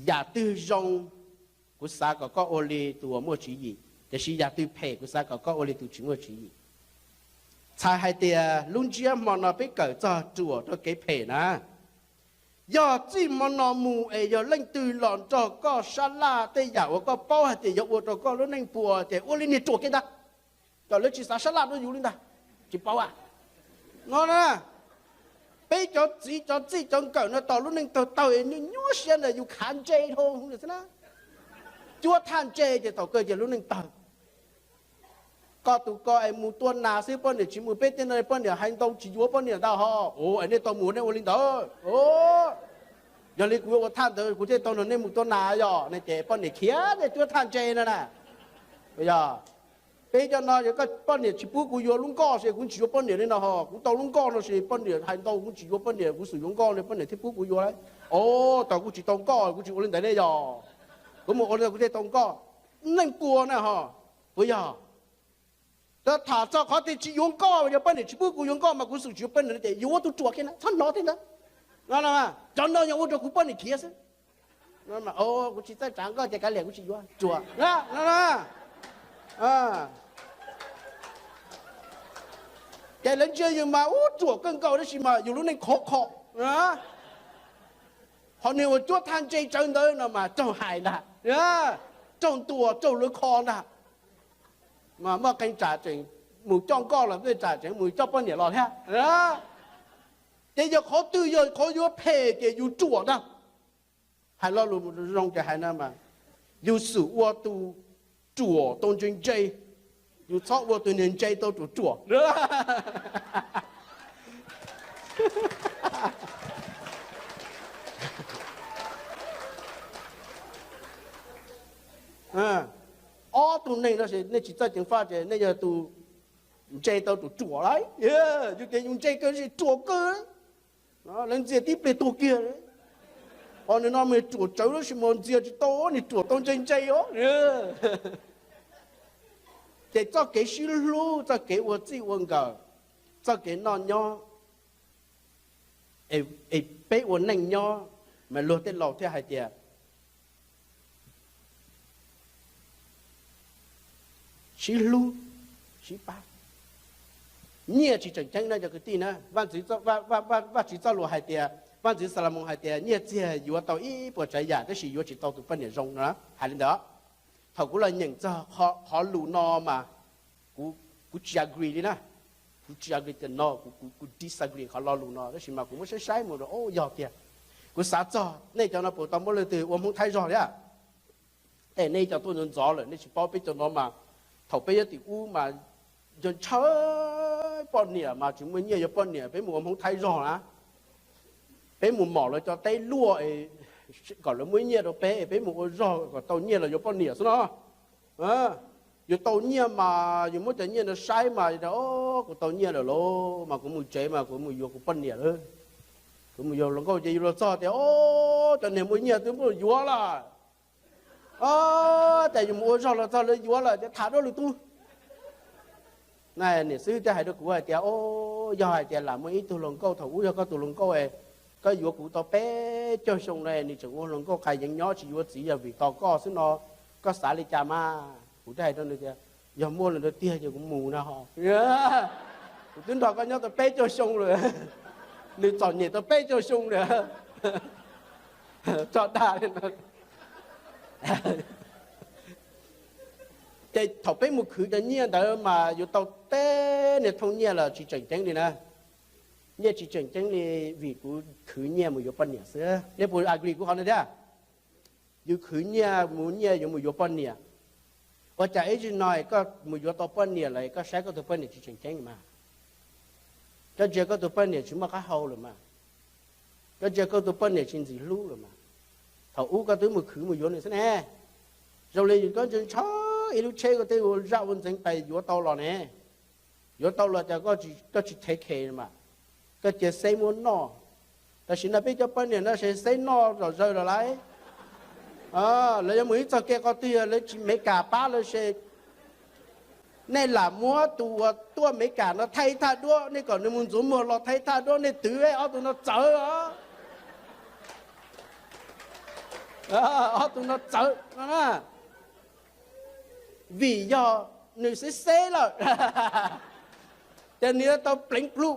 Yam twg zoo, kuv xav kom koj ua li tus uas muaj tswv yim, tiam sis yam twg phem, kuv xav kom koj ua li tus tsis muaj tswv yim. Txhais hais tias lub ntsiab hmo no peb kawm txog ruam rau kev phem na. Yog txij hmo no mus es yog leej twg los nrog koj sab laj tej yam uas koj paub hais tias yuav ua rau koj lub neej puas, ces ua li niag ruam kiag ntag, kom lawv tsis xav sab laj rau yus li ntag. Tsis paub a? No na, peb cov txiv cov txij cov nkawm no tos lub neej tawg tawg, nyuaj nyuaj siab ntawm yus khav ntse dhau xwb na. Cuab thaj ntse ces thaum kawg ces lub neej tawg. Koj tus ko es mus tua nas xwb, poj niam tsis mus, peb tej no poj niam hais ntau tsis yuav poj niam ntag ho. Ua es nej tau mus nej ua li ntawd. Yog li kuv yuav ua thaj ntawd kuv thiaj tau nrog nej mus tua nas yog ne, ces poj niam khiav nej cuab thaj ntse no na. Yog peb cov no yog koj poj niam tsis pub kuv yuav lub nkoj ces kuv tsis yuav poj niam li no ho. Kuv tau lub nkoj no ces poj niam hais ntau, kuv tsis yuav poj niam, kuv xum yuav nkoj no poj niam thiaj pub kuv yuav lauj. Os, thaum kuv tsis tau nkoj kuv tsis ua li ntawd ne yog. Kuv mus ua li ntawd kuv thiaj tau nkoj. Neej puas na ho, puas yog? Tau tham txog qhov tias tsis yuav nkoj, yog poj niam tsis pub kuv yuav nkoj mas kuv xum tsis yuav poj niam ces yuav ua tus ruam kiag na, txhob hnov thiab ntawd. Cov no yog ua rau kuv poj niam khiav xwb. Kuv tsis txawj tsav nkoj ces kav liam kuv tsis yuav ruam. Ces lawv ntsia yus mas ub ruam kawg nkaus tab sis mas yus lub neej khov kho. Ho nws uas cuab thaj ntse tsawv ntawd no mas raug hais ntag, raug ntuas raug lawv kho ntag. Mas muaj qee tsam tseem mus coj nkoj los, tej tsam tseem mus coj poj niam los thiab. Ces yog qhov twg yog qhov yuav phem ces yus ruam ntag. Hais lo lus zoo ces hais no mas, yus xum ua tus ruam tau ntse ntse, yus txhob ua tus niag ntse tau ruam ruam. Ob tug neeg no nej tsis txawj ceev faj ces nej yog tus ntse tau ruam ruam lauj. Yus tias yus ntse kawg tab sis ruam kawg. Lawv ntxias tib pliag tuag kiag. Ho nws no mas ruam tsawv tab sis mas ntxias tsis tau, nws ruam tau ntse ntse os. Ces txoj kev sib hlub, txoj kev ua txij ua nkawm, txoj kev noj nyob, es peb ua neej nyob, mas luag tej laus thiaj hais tias sib hlub, sib pab. Nyiaj tsis tseem ceeb na cov kwv tij na. Vajtswv txoj lus hais tias, Vaj ntxwv Xalumoos hais tias nyiaj txiag yuav tau ib puas tsav yam tab sis yuav tsis tau tus poj niam zoo no, hais li ntawd. Thaum kuv los nyeem txog qhov lus no mas kuv tsis agree li na. Kuv tsis agree tias no, kuv disagree qhov lo lus no tab sis mas kuv muab saib saib mus, o, yog tiag. Kuv xav txog nej cov no puas tau muaj leej twg ua Hmoob Thaib zog thiab? Tej nej cov tuaj ntxov ntxov lawm nej tsis paub, peb cov no mas thaum peb nyob tim ub mas ntshaw ntshaw poj niam mas tsis muaj nyiaj yuav poj niam, peb mus ua Hmoob Thaib zog na. Peb mus mom lawv cov teb luaj kom lawv muab nyiaj rau peb, peb mus ua zog kom tau nyiaj los yuav poj niam xwb no. Yuav tau nyiaj mas yus muab cov nyiaj no saib mas, o, kuv tau nyiaj lawm lauj mas kuv mus tsev mas kuv mus yuav kuv poj niam lawm. Kuv mus yuav hluas nkauj ces yus los txog tias, o, cov niag muaj nyiaj twb muab yuav lawm. Ces yus mus ua zog los txog lawv yuav lawm ces tham dua lwm tus. Niam xib hwb thiaj hais rau kuv hais tias, o, yog hais tias lam muaj ib tug hluas nkauj, thaum ub yog koj tus hluas nkauj, koj yuav kuv tau peb caug xyoo no, nws tseem ua hluas nkauj qas yeev nyob tsis yuav txiv yog vim tos koj xwb no, koj xav li cas mas? Kuv thiaj hais rau nws tias, yog muaj li ntawd tiag ces kuv mus na ho. Kuv twb nrog koj nyob tau peb caug xyoo lawm, nws txom nyem tau peb caug xyoo lawm, tso dag li no. Ces thaum peb mus khwv cov nyiaj ntawd mas yuav tau teb niag thooj nyiaj los tsis tseem ceeb li na. Nyiaj tsis tseem ceeb li vim kuv khwv nyiaj mus yuav poj niam xwb. Nej puas agree kuv qhov no thiab? Yus khwv nyiaj mus, nyiaj yuav mus yuav poj niam. Ua cas ib zaug no koj mus yuav tau poj niam lawm koj saib koj tus poj niam tsis tseem ceeb mas? Koj ntsia koj tus poj niam tsis muaj qab hau lawm mas? Koj ntsia koj tus poj niam tsis ntxim hlub lawm mas? Thaum ub koj twb mus khwv mus yuav nws xwb ne. Zoo li koj ntshaw ntshaw ib lub tsheb koj twb ua zaj ua ntxeev pais yuav tau los ne. Yuav tau los cas koj tsis thev khe mas? Koj cia xeb muab noj. Tam sim no peb cov poj niam no ces xeb noj zom zaws los lawm. Lawv yuav mus ib txog kev qhov twg yog lawv tsis Meskas pab lawv ces nej lam muab tus uas tuaj Meskas no thaij ib thaj duab, nej kom nws mus ntxuav muag los thaij ib thaj duab, nej twv ob tug no txawv os. Ob tug no txawv no na, vim yog nws xeb xeb lawm, ces nws yuav tau pleev plhu.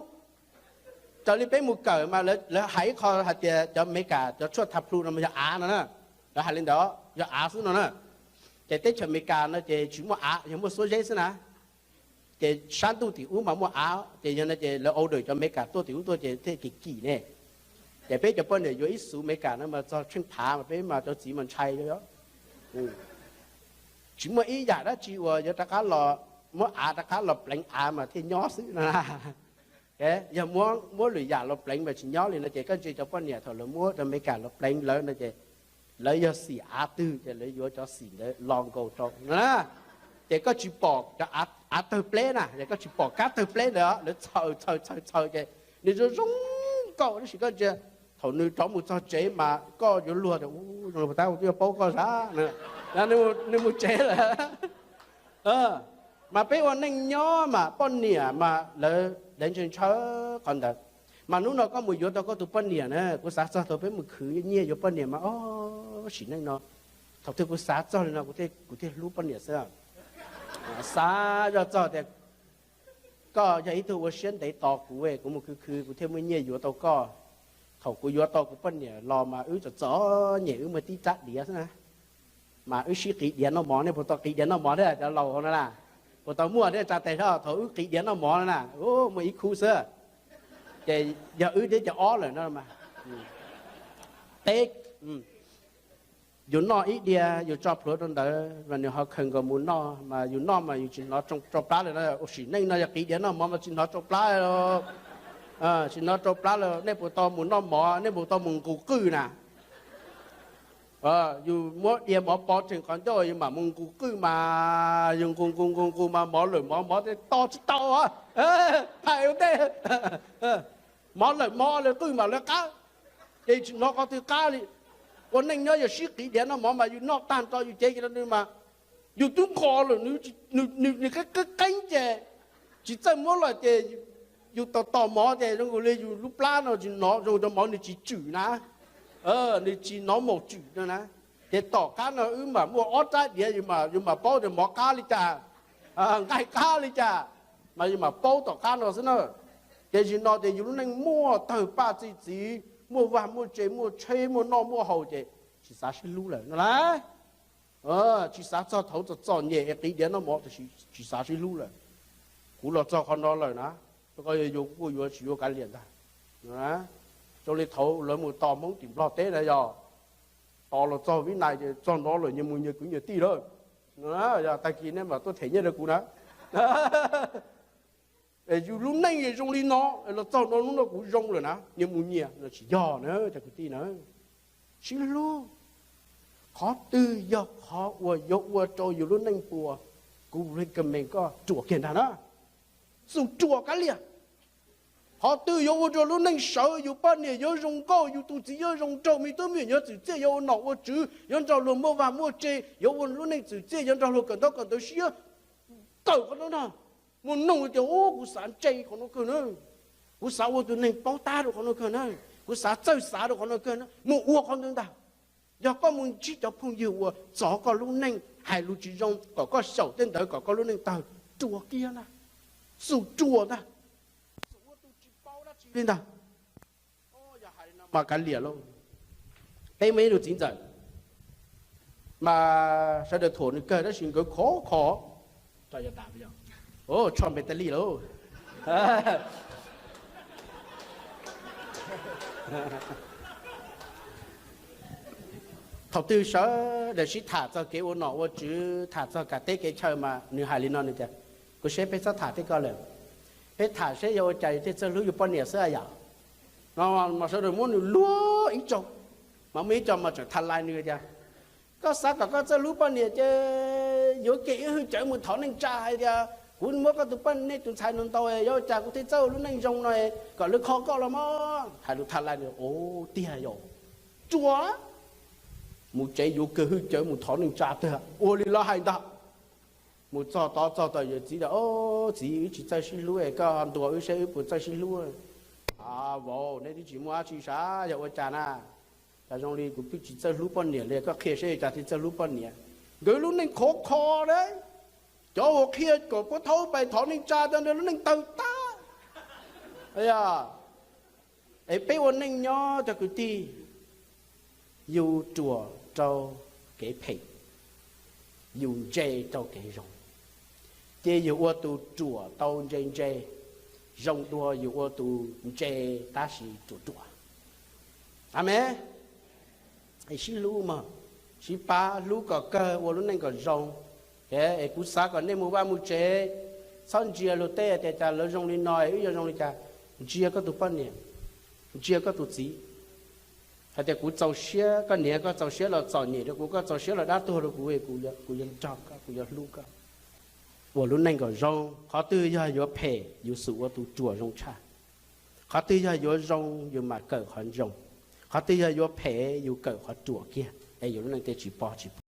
Raws li peb mus kawm mas lawv hais ib qho hais tias cov Amelikas cov tshuaj tha plhu no mas yog av no na, lawv hais li ntawd, yog av xwb no na. Ces teb chaws Amelikas no ces tsis muaj av, yog muaj xuab zeb xwb na. Ces sab ntuj tim ub mas muaj av, ces yog no ces lawv order cov Amelikas tuaj tim ub tuaj ces thiaj kim kim ne. Ces peb cov poj niam yuav ib xuv Amelikas no mas txog tsheej phav mas peb mas cov txiv mas ntshai. Tsis muaj ib yam dab tsi uas yuav rov qab los, muab av rov qab los pleev av mas thiaj nyob xwb no na. Yog muab lwm yam los pleev mas tsis nyob li no ces koj ntsia cov poj niam thaum lawv muab cov Amelikas los pleev lawv no ces lawv yog xim av twg ces lawv yuav cov xim ntawd los nkaus rau no na. Ces koj tsis pom cov av tawg pleb na, ces koj tsis pom kab tawg pleb ntawd, lawv txhaws txhaws txhaws txhaws ces nws zoo zoo nkauj tab sis koj ntsia thaum nws rov mus txog tsev mas koj yuav luag tias ua zoo tab kuv twb yuav paub koj sab, nws mus tsev lawm. Mas peb ua neej nyob mas poj niam mas lawv deev ntshaw ntshaw qhov ntawd. Mas hnub no koj mus yuav tau koj tus poj niam na, kuv xav txog thaum peb mus khwv nyiaj yuav poj niam mas o, sim neej no, thaum twg kuv xav txog li no kuv thiaj hlub poj niam xwb. Xav zoj txog tias koj yog ib tug ua siab ntev tos kuv, kuv mus khwv khwv kuv thiaj muaj nyiaj yuav tau koj. Thaum kuv yuav tau kuv poj niam los mas wb txom txom nyem wb muaj tib rab diav xwb na. Mas wb sib qiv diav noj mov, nej puas tau qiv diav noj mov thiab cov laus hauv no na? Puas tau muaj thiab tsa tes sab thaum wb qiv diav noj mov no na? Muaj ib khub xwb. Ces yog wb thiab cov ob lawm no mas. Peb, yus noj ib diav yus tso plhuav rau ntawd mas nws ho khaws nkaus mus noj, mas yus noj mas yus tsis hnov tsau plab lawm na. Ua sim neej no yog qiv diav noj mov mas tsis hnov tsau plab, tsis hnov tsau plab lawm. Nej puas tau mus noj mov, nej puas tau mus nqus qwj na? Yus muab diav mov pov tsees qhov ncauj yus mam mus nqus qwj mas yus nqus nqus nqus nqus mas mov lawm mov mov tej to tsis tau, hais ua ntej, mov lawm mov lawm qwj mam lawv qab, ces tsis hnov qhov twg qab li. Ua neej nyob yog sib qiv diav noj mov mas yus noj tag nrho yus cev kiag rau nws mas yus twb nqos lawm, nws qeeb qeeb ces tsis txawj muab los ces yus tos tos mov ces zoo nkaus li yus lub plab no tsis hnov zoo cov mov nws tsis tswm na, nws tsis hnov maum tswm no na. Ces tom qab no wb mam muaj ob rab diav, yus mam paub tias mov qab li cas, nqaij qab li cas, mas yus mam paub tom qab no xwb na. Ces zaum no ces yus lub neej muaj tawg paj txi txiv, muaj vaj muaj tse, muaj tsheb muaj noj muaj haus ces tsis xav sib hlub lawm no lauj. Tsis xav txog thaum txom txom nyem es qiv diav noj mov, tiam sis tsis xav sib hlub lawm. Kuv los txog qhov no lawm na, koj yuav yuav kuj yuav, tsis yuav kav liam ntag. Zoo li thaum lawv mus tos Hmoob tim Nplog teb na, yog tos los txog Vib Nais ces txog no lawm nyias mus nyias kwv nyias tij lawm. Yog tag kis nej mam tuaj them nyiaj rau kuv na. Yus lub neej zoo li no, los txog no hnub no kuv zoo lawm na, nyias mus nyias no tsis yog na cov kwv tij na. Sib hlub, qhov twg yog qhov uas yuav ua rau yus lub neej puas, kuv recommend koj ruam kiag ntag na. Xum ruam kav liam. Qhov twg yuav ua rau lub neej sawv, yus poj niam yuav zoo nkauj, yus tus txiv yuav zoo nraug, me tub me nyuam yuav txwm txiaj, yuav ua nom ua tswv, yuav nrog luag muaj vaj muaj tse, yuav ua lub neej txwm txiaj, yuav nrog luag kawm ntaub kawm ntawv siab, kawm qhov no na. Muaj noog tias, u, kuv xav ntse qhov no kawg na, kuv xav ua tus neeg paub tab rau qhov no kawg na, kuv xav txawj xav rau qhov no kawg na, mus ua qhov ntawd ntag. Yog koj mus ntsib cov phooj ywg uas txov koj lub neej, hais lus tsis zoo, kom koj xyaum tej ntawd kom koj lub neej tawg, ruam kiag ntag, xum ruam ntag, xum ua tus tsis paub dab tsi li ntag. Mas kav liam lauj. Peb muaj ib tug txiv ntxawm, mas sawv daws thuam nws kawg tab sis nkawd khov kho, tsho npe tas li lauj. Thaum twg sawv daws sib tham txog kev ua nom ua tswv, tham txog kev teb kev chaw mas nws hais li no, nws tias, kuv seb peb txhob tham tej ko lawm, peb tham seb yog ua cas yus thiaj txawj hlub yus poj niam xwb yom. No mas sawv daws muab nws luag ib co, mas muaj ib co mas tseem tha lais nws tias, koj xav kom koj txawj hlub poj niam ces yuav kiag ib hwj cawv mus thov neej tsa hais tias kuv muab koj tus poj, nej tus ntxhais no ntau, yog ua cas kuv thiaj txawj ua lub neej zoo no, kom lawv kho koj los mas. Hais lus tha lais nws, o, tiag yom, ruam. Mus tsev yuav kiag hwj cawv mus thov neej tsa tiag, ua li lawv hais ntag. Mus txog tod txog tom yawm txiv tias, o, txiv, wb tsis txawj sib hlub, koj ntuas wb seb wb puas txawj sib hlub. A, vauv, neb twb tsis muaj dab tsi sav, yog ua cas na? Cas zoo li kuv twb tsis txawj hlub poj niam li, koj qhia saib yuav cas thiaj txawj hlub poj niam. Nkawd lub neej khov kho na, cov uas qhia kom puab thaub pais thov neej tsa tau ntawd lub neej tawg tag. Es peb ua neej nyob cov kwv tij, yus ruam rau kev phem, yus ntse rau kev zoo, ces yus ua tus ruam tau ntse ntse, zoo dua yus ua tus ntse tab sis ruam ruam. Amees. Sib hlub mog, sib pab hlub kom kawg ua lub neej kom zoo. Es kuv xav kom nej mus vaj mus tsev, txhob ntsia luag tej tias cas lawv zoo li no es wb yuav zoo li cas. Ntsia koj tus poj niam, ntsia koj tus txiv, hais tias kuv txaus siab, koj niam koj txaus siab los txom nyem rau kuv, koj txaus siab los dab tuag rau kuv, kuv yuav nrog koj, kuv yuav hlub koj. Ua lub neej kom zoo, qhov twg yog yuav phem yus xub ua tus ruam zoo tshaj. Qhov twg yog yuav zoo yus mam kawm qhov zoo. Qhov twg yog yuav phem yus kawm qhov ruam kiag es yus lub neej thiaj tsis pob tsis